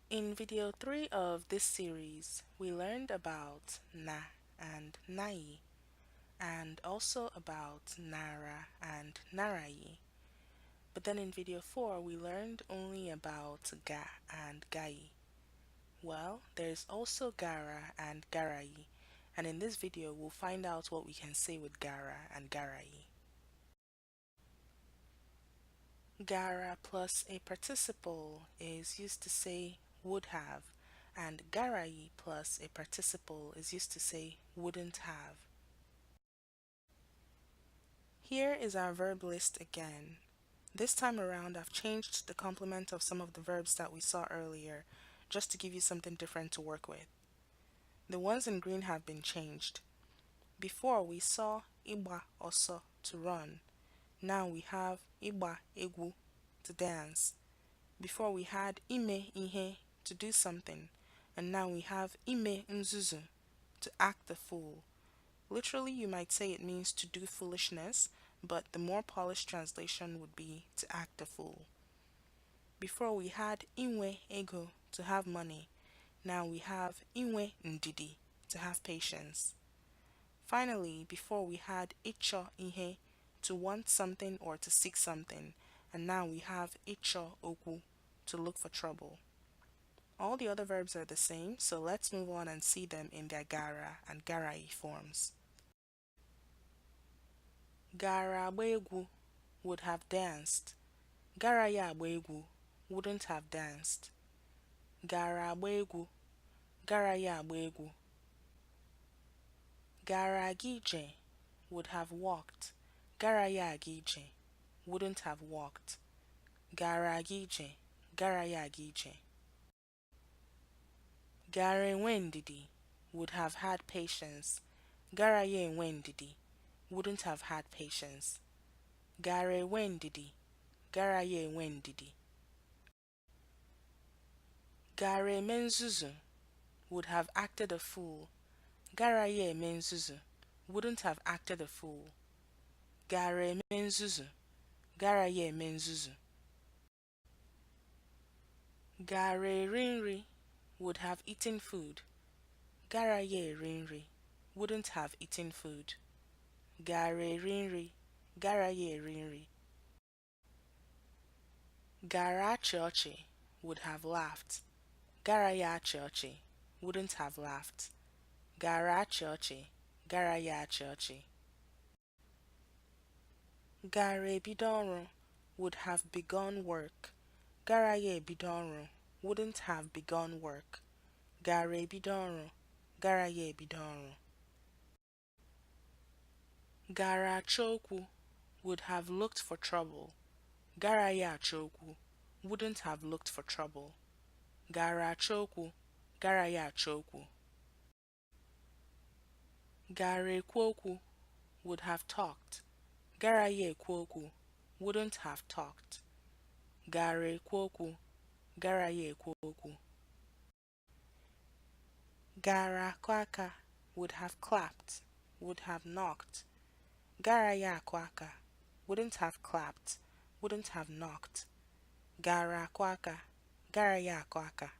In video 3 of this series, we learned about na and nai, and also about nara and narai. But then in video 4, we learned only about ga and gai. Well, there's also gaara and garaghị, and in this video, we'll find out what we can say with gaara and garaghị. Gaara plus a participle is used to say would have, and garaghị plus a participle is used to say wouldn't have. Here is our verb list again. This time around, I've changed the complement of some of the verbs that we saw earlier, just to give you something different to work with. The ones in green have been changed. Before we saw ịgba ọsọ to run. Now we have ịgba egwu to dance. Before we had ime ihe to do something, and now we have ime nzuzu to act the fool. Literally, you might say it means to do foolishness, but the more polished translation would be to act a fool. Before we had inwe ego to have money, now we have inwe ndidi to have patience. Finally, before we had ịchọ ihe to want something or to seek something, and now we have ịchọ okwu to look for trouble. All the other verbs are the same, so let's move on and see them in their gaara and garaghị forms. Gaara agba egwu would have danced. Garaghị agba egwu wouldn't have danced. Gaara agba egwu, garaghị agba egwu. Garaghị ije would have walked. Garaghị aga ije wouldn't have walked. Garaghị ije, garaghị aga ije. Gara enwe ndidi would have had patience. Garaghị enwe ndidi wouldn't have had patience. Gara enwe ndidi, garaghị enwe ndidi. Gara eme nzuzu would have acted a fool. Garaghị eme nzuzu wouldn't have acted a fool. Gara eme nzuzu, garaghị eme nzuzu. Gara eri nri would have eaten food. Garaghị eri nri wouldn't have eaten food. Gara eri nri, garaghị eri nri. Gara achị ọchị would have laughed. Garaghị achị ọchị wouldn't have laughed. Gara achị ọchị, garaghị achị ọchị. Gara ebido ọrụ would have begun work. Garaghị ebido ọrụ wouldn't have begun work. Gara ebido ọrụ, garaghị ebido ọrụ. Gara achọ okwu would have looked for trouble. Garaghị achọ okwu wouldn't have looked for trouble. Gara achọ okwu, garaghị achọ okwu. Gara ekwu okwu would have talked. Garaghị ekwu okwu wouldn't have talked. Gara ekwu okwu, garaghị ekwu okwu. Gara akụ aka would have clapped, would have knocked. Garaghị akụ aka wouldn't have clapped, wouldn't have knocked. Gara akụ aka, garaghị akụ aka.